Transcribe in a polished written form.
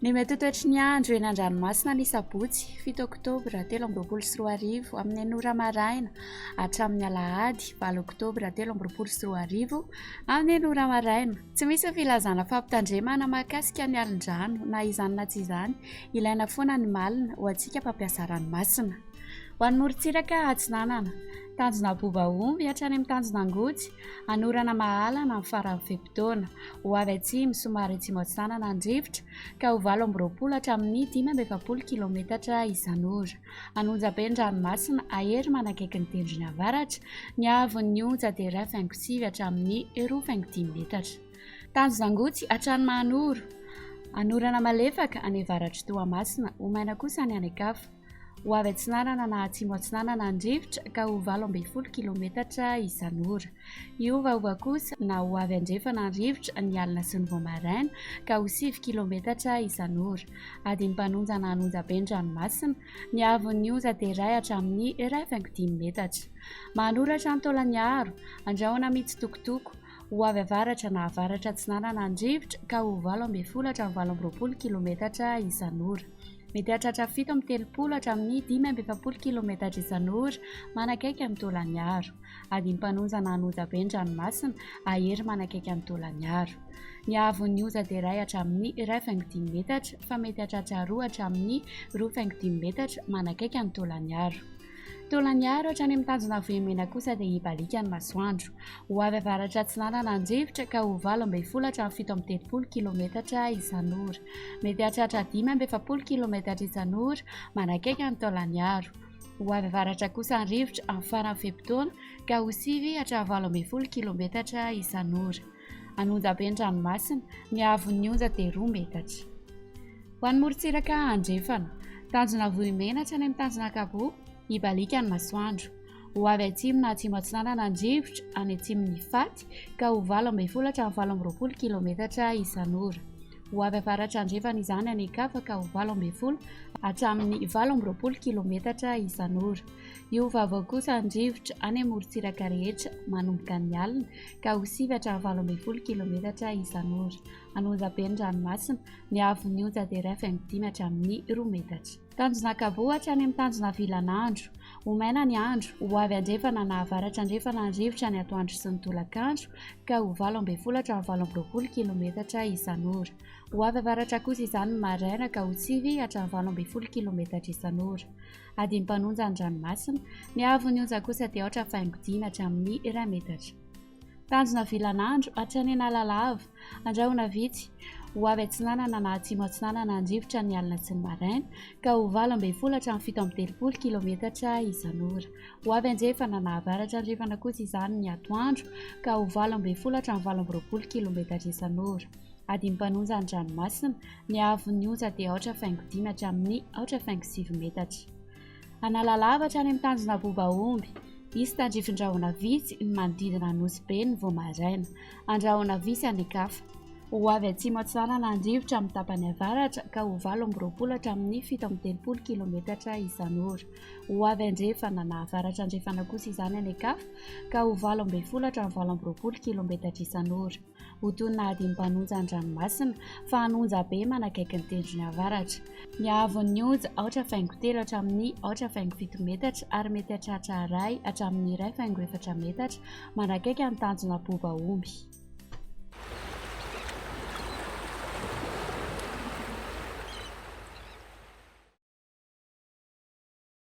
Ny mety ho toetry ny andro eny an-dranomasina ny sabotsy 7 oktobra 2023 amin'ny enina ora maraina hatramin'ny alahady 8 oktobra 2023 amin'ny enina ora maraina. Tsy misy ny filazana fampitandremana mahakasika ny alin-drano na izany na tsy izany, ilaina foana ny malina ho antsika mpampiasa ranomasina. Ho an'ny morontsiraka atsinanana, tanjona Bobaomby hatrany amin'ny tanjona Angotsy, anorana mahalana amin'ny faran'ny fe-potoana. Ho avy atsimo somary atsimo atsinanana ny rivotra ka ho 28 hatramin'ny 45 kilometatra isan'ora. An'Onjabe ny ranomasina hahery manakaiky ny tendrony avaratra, ny haavon'ny onja dia 1,9 hatramin'ny 2,5 metatra. Tanjona Angotsy hatrany Mahanoro, anorana malefaka any avaratr'i Toamasina, ho maina kosa ny any an-kafa. Ho avy atsinanana na atsimo atsinanana ny rivotra ka ho 18 kilometatra isan'ora. Hiovaova kosa na ho avy andrefana ny rivotra ny alina sy ny vao maraina ka ho 9 kilometatra isan'ora. Adim-panonja na an'onja be ny ranomasina. Ny haavon'ny onja dia iray hatramin'ny 1,5 metatra. Manoratra ny Taolagnaro, andrahona mitsitokotoko. Ho avy avaratra na avaratra atsinanana ny rivotra ka ho 18 hatramin'ny 28 kilometatra isan'ora. Mety hahatratra 37 hatramin'ny 45 kilometatra isan'ora manakaiky an'i Taolagnaro. Adim-panonja na an'onja be ny ranomasina hahery manakaiky an'i Taolagnaro. Ny haavon'ny onja dia iray hatramin'ny 1,5 metatra fa mety hahatratra 2 hatramin'ny 2,5 metatra manakaiky an'i Taolagnaro. Taolagnaro hatrany amin'ny tanjona Vohimena kosa dia hibaliaka ny masoandro. Ho avy avaratra atsinanana ny rivotra ka ho 18 hatramin'ny 37 kilometatra isan'ora. Mety hahatratra 45 kilometatra isan'ora manakaiky an'i Taolagnaro. Ho avy avaratra kosa ny rivotra amin'ny faran'ny fe-potoana ka ho 9 hatramin'ny 18 kilometatra isan'ora. An'Onjabe ny ranomasina, ny haavon'ny onja dia 2 metatra. Ho an'ny morontsiraka andrefana, tanjona Vohimena hatrany amin'ny tanjona Ankaboa, hibaliaka ny masoandro. Ho avy atsimo na atsimo atsinanana ny rivotra any atsimon'ny Faty ka ho 18 hatramin'ny 28 kilometatra isan'ora. Ho avy avaratra andrefana izany any Ankafa ka ho 18 hatramin'ny 28 kilometatra isan'ora. Hiova avao kosa ny rivotra any amin'ny morontsiraka rehetra manomboka ny alina ka ho 9 hatramin'ny 18 kilometatra isan'ora. An'Onjabe ny ranomasina, ny haavon'ny onja dia 1,5 hatramin'ny 2 metatra. Tanjona Ankaboa hatrany amin'ny tanjona Vilanandro. Ho maina ny andro, ho avy andrefana na avaratra andrefana ny rivotra ny atoandro sy ny tolakandro ka ho 18 hatramin'ny 28 kilometatra isan'ora. Ho avy avaratra kosa izany ny maraina ka ho 9 hatramin'ny 18 kilometatra isan'ora. Adim-panonja ny ranomasina, ny haavon'ny onja kosa dia 4,5 hatramin'ny 1 metatra. Tanjona vilanandro hatrany Analalava, andrahona vitsy, ho avy atsinanana na atsimo atsinanana ny rivotra ny alina sy ny maraina ka ho 18 hatramin'ny 37 kilometatra isan'ora. Ho avy andrefana na avaratra andrefana kosa izany ny atoandro ka ho 18 hatramin'ny 28 kilometatra isan'ora. Adim-panonja ny ranomasina, ny haavon'ny onja dia 4,5 hatramin'ny 4,9 metatra. Analalava hatrany amin'ny tanjona Bobaomby. Hisy tandrifin-drahona vitsy ny manodidina Nosy Be ny vao maraina. Andrahona vitsy any an-kafa. Ho avy atsimo atsinanana ny rivotra amin'ny tapany avaratra ka ho 28 hatramin'ny 37 kilometatra isan'ora. Ho avy andrefana na avaratra andrefana kosa izany any an-kafa ka ho 18 hatramin'ny 28 kilometatra isan'ora. Ho toy ny adim-panonja an-dranomasina, fa an'onja be manakaiky ny tendrony avaratra. Ny haavon'ny onja, 4,3 hatramin'ny 4,7 metatra ary mety hatratra iray hatramin'ny 1,4 metatra manakaiky ny tanjona boba omby.